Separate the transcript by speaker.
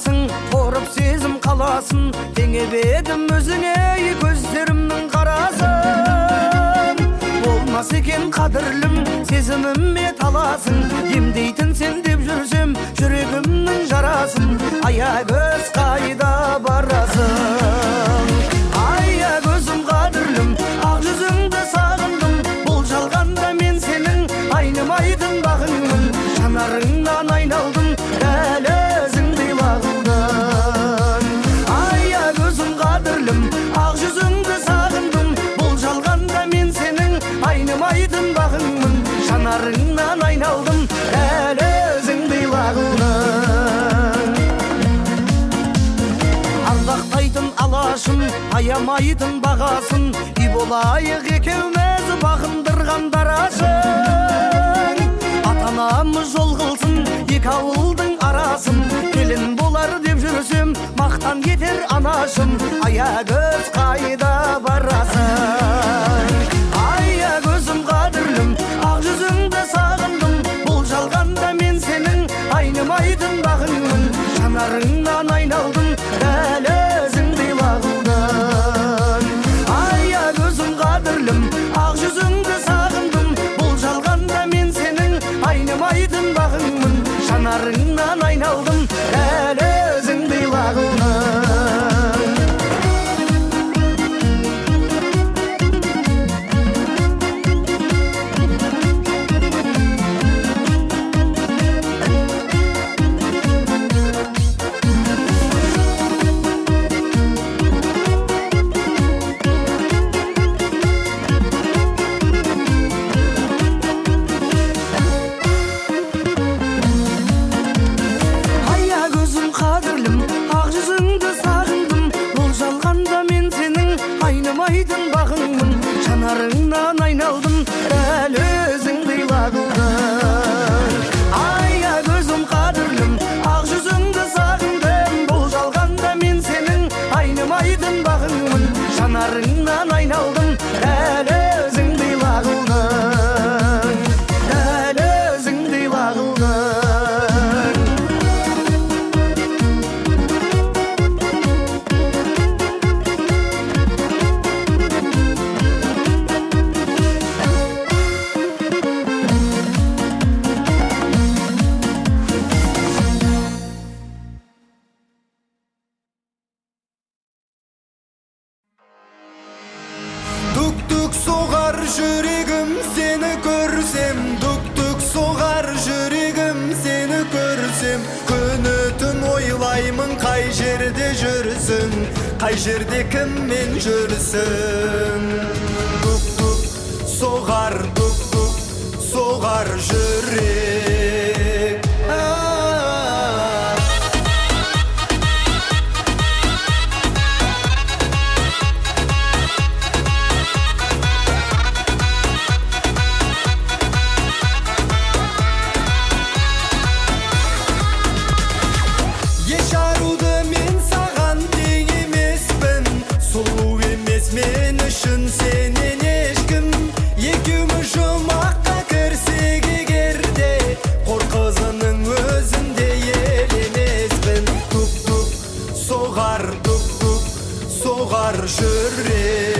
Speaker 1: Барасың, торып сезім қаласын, теңеп едім өзіңе көздерімнің қарасын. Болмас екен қадірлім, сезіміме таласың, емдейтін сен деп жүрсем жүрегімнің жарасын. Аягөз қайда барасың? Аягөзім қадірлім, ақ жүзіңді сағындым, бұл жалғанда мен сенің айнымайтын бағыңмын. Жанарыңнан айналдым, дәл өзіңдей лағылдым. Аягөзім қадірлім, ақ жүзіңді сағындым, бұл жалғанда мен сенің айнымайтын бағыңмын. Жанарыңнан айналдым, дәл өзіңдей лағылдым. Ардақтайтын алашым, аямайтын бағасын, үй болайық екеуміз бағындырған дарашың. Ата-анамыз жол қылсын екі ауылдың арасын, келін болар деп жүрсем мақтан етер анашым. Аягөз қайда барасың? Аягөзім қадірлім, ақ жүзіңді сағындым, бұл жалғанда мен сенің айнымайтын бағыңмын. Жанарыңнан айналдым, дәл өзіңдей лағылдым. Аягөзім қадірлім, ақ жүзіңді сағындым, бұл жалғанда мен сенің айнымайтын бағыңмын. Жанарыңнан айналдым, дәл өзіңдей лағылдым. Аягөзім қадірлім, ақ жүзіңді сағындым, бұл жалғанда мен сенің айнымайтын бағыңмын. Жанарыңнан айналдым, дәл өзіңдей лағылдым. Аягөзім қадірлім, ақ жүзіңді сағындым, бұл жалғанда мен сенің айнымайтын бағыңмын. Жанарыңнан айналдым, дәл өзіңдей лағылдым. Дәл өзіңдей лағылдым.
Speaker 2: Дүк-дүк соғар жүрегім сені көрсем, дүк-дүк соғар жүрегім сені көрсем, күні түн ойлаймын қай жерде жүрсің, қай жерде кіммен жүрсің. Дүк-дүк соғар, дүк-дүк соғар жүрек. Еш аруды мен саған тең емеспін, сұлу емес мен үшін сенен ешкім. Екеуміз жұмаққа кірсек егер де, қор қызының өзінде елемеспін. Дүк-дүк соғар, дүк-дүк соғар жүрек.